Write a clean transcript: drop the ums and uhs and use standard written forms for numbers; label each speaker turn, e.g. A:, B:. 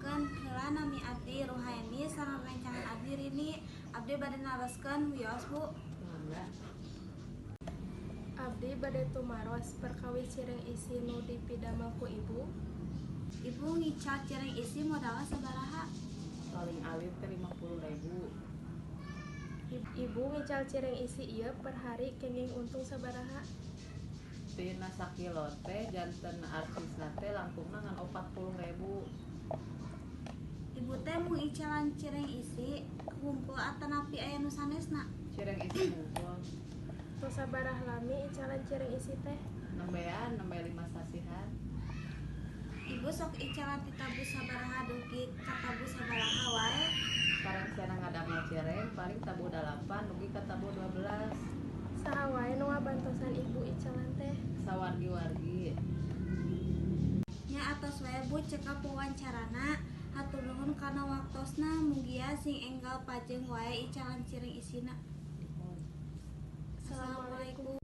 A: Tepangkeun heula, nami abdi Ruhaini sareng rencangan abdi Rini. Abdi bade naroskeun, wios, Bu.
B: Mangga.
C: Abdi bade tumaros perkawis cireng isi nu dipidamel ku Ibu.
A: Ibu ngical cireng isi modalna sabaraha?
B: Paling alit teh 50.000.
C: Ibu ngical cireng isi ieu per hari kenging untung sabaraha?
B: Tina sakilo teh janten arsisna teh langkungna ngan 40.000.
A: Ibu teh mung icalan cireng isi hungkul atanapi aya nu sanesna?
B: Cireng isi hungkul.
C: Tos sabaraha lami icalan cireng isi teh?
B: Nembean, nembe 5 sasihan.
A: Ibu sok icalan ti tabuh sabaraha dugi ka tabuh sabaraha wae?
B: Sarengsena ngadamel cireng paling tabuh 8 dugi ka tabuh 12.
C: Saha wae nu ngabantosan Ibu icalan teh?
B: Sawargi-wargi.
A: Nya, atos wae, Bu, cekap wawancarana. Hatur nuhun kana waktosna, mugia sing enggal pajeng wae icalan cireng isina.
C: Assalamualaikum.